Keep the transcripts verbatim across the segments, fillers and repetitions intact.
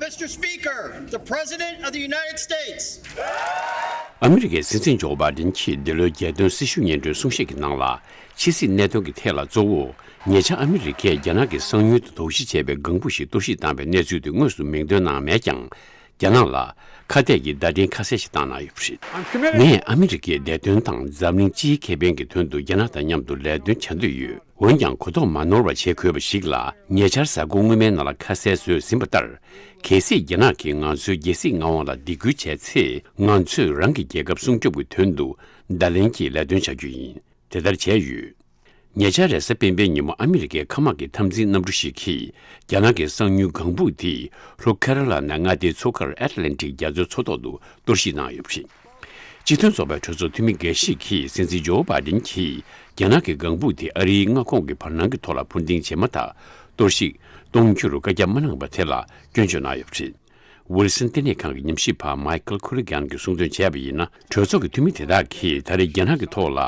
Mister Speaker, the President of the United States. ཨ་མི་རི་ཀའི་སྲིད་འཛིན་ཇོ་བྷའི་ཌེན་གྱིས་འདི་ལོའི་རྒྱལ་དོན་སྲི་ཞུ་སྙན་སྒྲོན་གསུང་བཤད་ཀྱི་ནང་ལ། ཕྱི་སྲིད་གནད་དོན་གྱི་ཐད་ལ་གཙོ་བོ། ཉེ་ཆར་ཨ་མི་རི་ཀས་རྒྱ་ནག་གི་གསང་ཉུལ་དུ་དོགས་གཞི་བྱས་པའི་ལྒང་བུ་ཞིག་གཏོར་བཤིག་བཏང་བའི་གནས་ཚུལ་དེ་དངོས་སུ་མིང་འདོན་གནང་མེད་ཀྱང་། རྒྱ་ནག་ལ་ཁ་གཏད་ཀྱི་བརྡ་འཕྲིན་ཁ་གསལ་ཞིག་བཏང་གནང་ཡོད་པ་རེད། ངས་ཨ་མི་རི་ཀའི་བདེ་དོན་དང་འཛམ་གླིང་སྤྱིའི་ཁེ་ཕན་གྱི་དོན་དུ་རྒྱ་ནག་དང་མཉམ་དུ་ལས་དོན་བྱ་འདོད་ཡོད། འོན་ཀྱང་གོ་རྟོགས་མ་ནོར་བ་བྱེད་དགོས་པ་ཞིག་ལ། ཉེ་ཆར་གཟའ་འཁོར་སྔོན་མའི་ནང་ལ་ཁ་གསལ་བཟོས་ཟིན་པ་ལྟར། གལ་སྲིད་རྒྱ་ནག་གིས་ང་ཚོའི་རྒྱལ་སྲིད་མངའ་དབང་ལ་སྡིགས་སྐུལ་བྱས་ཚེ། ང་ཚོས་རང་གི་རྒྱལ་ཁབ་སྲུང་སྐྱོབ་ཀྱི་དོན་དུ་བརྡ་ལན་གྱིས་ལས་དོན་བྱ་རྒྱུ་ཡིན། དེ་ལྟར་བྱས་ཡོད། ཉེ་ཆར་རེས་གཟའ་སྤེན་པའི་ཉིན་མོ་ཨ་མི་རི་ཀའི་མཁའ་དམག་གི་འཐབ་འཛིང་གནམ་གྲུ་ཞིག་གིས་རྒྱ་ནག་གི་གསང་ཉུལ་ལྒང་བུ་དེ་ལྷོ་ཁེ་རོ་ལ་ན་མངའ་སྡེའི་མཚོ་ཁར་ཨེཊ་ལན་ཊིག་རྒྱ་མཚོའི་མཚོ་ཐོག་ཏུ་གཏོར་བཤིག་གནང་ཡོད་པ་རེད། སྤྱི་མཐུན་ཚོགས་པའི་གྲོས་ཚོགས་འཐུས་མི་འགའ་ཞིག་གིས་སྲིད་འཛིན་ཇོ་བྷའི་ཌེན་གྱིས་རྒྱ་ནག་གི་ལྒང་བུ་དེ་ཨ་རིའི་མངའ་ཁོངས་ཀྱི་བར་སྣང་གི་ཐོག་ལ་འཕུར་ལྡིང་བྱེད་མ་ཐག་གཏོར་བཤིག་གཏོང་རྒྱུར་བཀའ་རྒྱ་མ་གནང་བ་དེ་ལ་སྐྱོན་བརྗོད་གནང་ཡོད་པ་རེད། ཝིལ་སོན་ལྟེ་གནས་ཁང་གི་ཉམས་ཞིབ་པ་མའི་ཁལ་ཁུ་རི་གྷན་གྱིས་གསུང་དོན་བྱས་པ་ཡིན་ན། གྲོས་ཚོགས་ཀྱི་འཐུས་མི་དེ་དག་གིས་ད་རེས་རྒྱ་ནག་གི་ཐོག་ལ་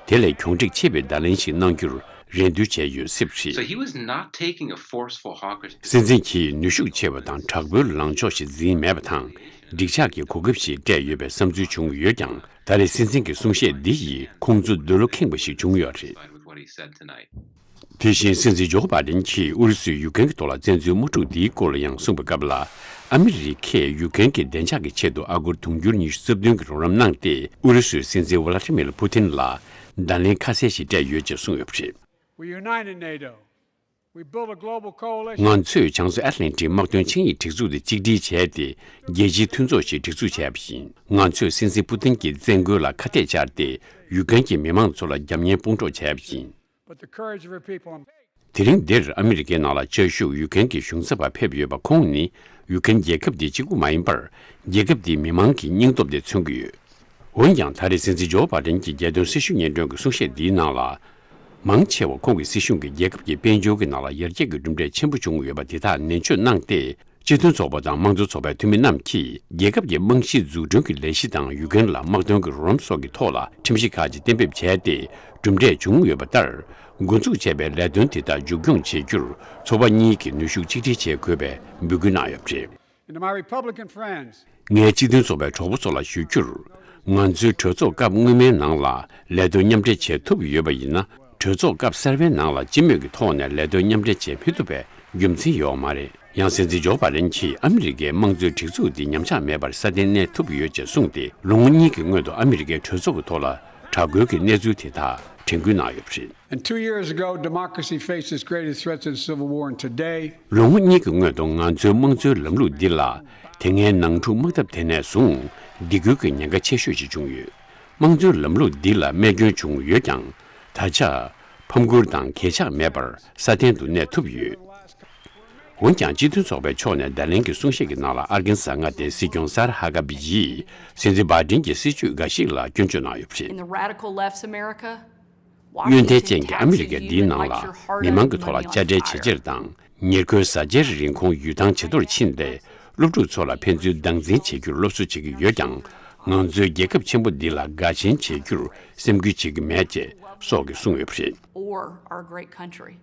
དེ་ལས་གྱོང་ཁྲིགས་ཆེ་བའི་བརྡ་ལན་ཞིག་གནང་རྒྱུར་རེ་འདུན་བྱས་ཡོད་སྲིད་པ་རེད། So he was not taking a forceful hawkish སྲིད་འཛིན་གྱིས་ནུས་ཤུགས་ཆེ་བ་དང་དྲག་པོའི་ལངས་ཕྱོགས་ཤིག་འཛིན་མེད་པ་དང་། འགྲིག་ཆགས་ཀྱི་གོ་སྐབས་ཤིག་སྤྲད་ཡོད་པའི་བསམ་ཚུལ་བྱུང་ཡོད་ཀྱང་། ད་རེས་སྲིད་འཛིན་གྱི་གསུང་བཤད་འདི་ཡིས་ཁོང་ཚོ་འདོད་བློ་ཁེངས་པ་ཞིག་བྱུང་ཡོད་རེད། With what he said tonight. དེ་བཞིན་སྲིད་འཛིན་ཇོ་བྷའི་ཌེན་གྱིས་ཨུ་རུ་སུས་ཡུ་ཀེན་གྱི་ཐོག་ལ་བཙན་འཛུལ་མ་འཁྲུག་འདིའི་སྐོར་ལ་ཡང་གསུངས་པའི་སྐབས་ལ། ཨ་མི་རི་ཀས་ཡུ་ཀེན་གྱི་བདེ་འཇགས་ཀྱི་ཆེད་དུ་ཨ་སྒོར་དུང་ཕྱུར་ཉི་ཤུ་རྩ་བདུན་གྱི་རོགས་རམ་གནང་སྟེ། ཨུ་རུ་སུའི་སྲིད་འཛིན་ཝ་ལ་ཏི་མིར་པུ་ཏིན་ལ་བརྡ་ལན་ཁ་གསལ་ཞིག་སྤྲད་ཡོད་ཅེས་གསུངས་ཡོད་པ་རེད། We're united in NATO. We built a global coalition. ང་ཚོས་བྱང་མཚོ་ཨེཊ་ལན་ཊིག་དམག་དོན་ཆིངས་ཡིག་སྒྲིག་འཛུགས་དེ་གཅིག་སྒྲིལ་བྱས་ཏེ། རྒྱལ་སྤྱིའི་མཐུན་ཚོགས་ཤིག་སྒྲིག་འཛུགས་བྱས་པ་ཡིན། ང་ཚོས་སྲིད་འཛིན་པུ་ཏིན་གྱི་བཙན་རྒོལ་ལ་ཁ་གཏད་བཅར་ཏེ། ཡུ་ཀེན་གྱི་མི་མང་ཚོ་ལ་རྒྱབ་གཉེར་དཔུང་གྲོགས་བྱས་པ་ཡིན། But the courage of her people. དེ་རིང་འདིར་ཨ་མི་རི་ཀའི་ནང་ལ་བཅའ་བཞུགས་ཡུ་ཀེན་གྱི་གཞུང་ཚབ་པ་ཕེབས་ཡོད་པ་ཁོང་ནི། ཡུ་ཀེན་རྒྱལ་ཁབ་འདི་གཅིག་པུ་མ་ཡིན་པར། རྒྱལ་ཁབ་འདིའི་མི་མང་གི་སྙིང་སྟོབས་དེ་མཚོན་གྱི་ཡོད། འོན་ཀྱང་། ད་རེས་སྲིད་འཛིན་ཇོ་བྷའི་ཌེན་གྱི་རྒྱལ་དོན་སྲི་ཞུ་སྙན་སྒྲོན་གྱི་གསུང་བཤད་འདིའི་ནང་ལ། མང་ཆེ་བ་ཁོང་གི་སྲིད་གཞུང་གིས་རྒྱལ་ཁབ་ཀྱི་དཔལ་འབྱོར་གྱི་ནང་ལ་ཡར་རྒྱས་ཀྱི་གྲུབ་འབྲས་ཆེན་པོ་བྱུང་ཡོད་པ་དེ་དག་ནན་བརྗོད་གནང་སྟེ། སྤྱི་མཐུན་ཚོགས་པ་དང་དམངས་གཙོ་ཚོགས་པའི་འཐུས་མི་རྣམས་ཀྱིས། རྒྱལ་ཁབ་ཀྱི་རྨང་གཞི་འཛུགས་སྐྲུན་གྱི་ལས་གཞི་དང་ཡུ་ཀེན་ལ་དམག་དོན་གྱི་རོགས་རམ་སོགས་ཀྱི་ཐོག་ལ་ཁྲིམས་གཞི་ཁག་ཅིག་གཏན་འབེབས་བྱས་ཏེ། གྲུབ་འབྲས་བྱུང་ཡོད་པ་ལྟར། འགོ་འཛུགས་བྱས་པའི་ལས་དོན་དེ་དག་མཇུག་སྐྱོང་བྱེད་རྒྱུར། ཚོགས་པ་གཉིས་ཀྱིས་ནུས་ཤུགས་གཅིག་སྒྲིལ་བྱེད་དགོས་པའི་འབོད་སྐུལ་གནང་ཡོད་པ་རེད། And to my Republican friends. ངའི་སྤྱི་མཐུན་ཚོགས་པའི་གྲོགས་པོ་ཚོ་ལ་ཞུ་རྒྱུར། ང་ཚོའི་གྲོས་ཚོགས་སྐབས་སྔོན་མའི་ནང་ལ་ལས་དོན་མཉམ་འབྲེལ་བྱེད་ཐུབ་ཡོད་པ་ཡིན་ན། གྲོས་ཚོགས་སྐབས་གསར་པའི་ནང་ལ་སྤྱི་མོས་ཀྱི་ཐོག་ནས་ལས་དོན་མཉམ་འབྲེལ་བྱེད་མི་ཐུབ་པའི་རྒྱུ་མཚན་ཡོད་མ་རེད། ཡང་སྲིད་འཛིན་ཇོ་བྷ་ཌེན་གྱིས་ཨ་མི་རི་ཀའི་དམངས་གཙོའི་སྒྲིག་འཛུགས་འདི་ཉམས་ཆག་མེད་པར་སྲ་བརྟན་གནས་ཐུབ་ཡོད་ཅེས་གསུངས་ཏེ། ལོ་ངོ་གཉིས་ཀྱི་སྔོན་དུ་ཨ་མི་རི་ཀའི་གྲོས་ཚོགས་ཀྱི་ཐོག་ལ་དྲག་རྒོལ་གྱི་གནས་ཚུལ་དེ་དག་དྲན་སྐུལ་གནང་ཡོད་པ་རེད། And two years ago, democracy faced its greatest threats in civil war, and today, ལོ་ངོ་གཉིས་ཀྱི་སྔོན་དུ་ང་ཚོའི་དམངས་གཙོའི་ལམ་ལུགས་འདི་ལ། དེ་སྔའི་ནང་འཁྲུག་དམག་འཐབ་དེ་ནས་བཟུང་སྡིགས་སྐུལ་གྱི་ཉེན་ཁ་ཆེ་ཤོས་ཤིག་བྱུང་ཡོད། དམངས་གཙོའི་ལམ་ལུགས་འདི་ལ་རྨས་སྐྱོན་བྱུང་ཡོད་ཀྱང་། ད་ཆ་ཕམ་ཁུར་དང་གས་ཆག་མེད་པར་སྲ་བརྟན་དུ་གནས་ཐུབ་ཡོད། འོན་ཀྱང་། སྤྱི་མཐུན་ཚོགས་པའི་ཕྱོགས་ནས་བརྡ་ལན་གྱི་གསུང་བཤད་ཀྱི་ནང་ལ། ཨར་ཀན་སཱ་མངའ་སྡེའི་སྲིད་སྐྱོང་སར་ཧ་ཀ་བི་ཡིས་སྲིད་འཛིན་བྷ་ཌེན་གྱི་སྲིད་བྱུས་འགའ་ཞིག་ལ་སྐྱོན་བརྗོད་གནང་ཡོད་པ་རེད། In the radical left's America, Washington attacks you and lights your heart up when you on fire. གཡོན་ཐལ་ཅན་གྱི་ཨ་མི་རི་ཀའི་འདིའི་ནང་ལ། མི་མང་གི་ཐོག་ལ་དཔྱ་ཁྲལ་ཇེ་ཆེར་དང་། ཉེར་མཁོའི་བཟའ་བཅའི་རིན་གོང་ཡུད་ཐང་ཇེ་མཐོར་ཕྱིན་ཏེ། སློབ་ཕྲུག་ཚོ་ལ་ཕན་ཚུན་སྡང་འཛིན་བྱེད་རྒྱུར་སློབ་གསོ་བྱེད་ཀྱི་ཡོད་ཀྱང་། ང་ཚོའི་རྒྱལ་ཁབ་ཆེན་པོ་འདི་ལ་དགའ་ཞེན་བྱེད་རྒྱུར་སེམས་ཁུར་བྱེད་ཀྱི་མེད་ཅེས་སོགས་ཀྱིས་གསུངས་ཡོད་པ་རེད། Or our great country.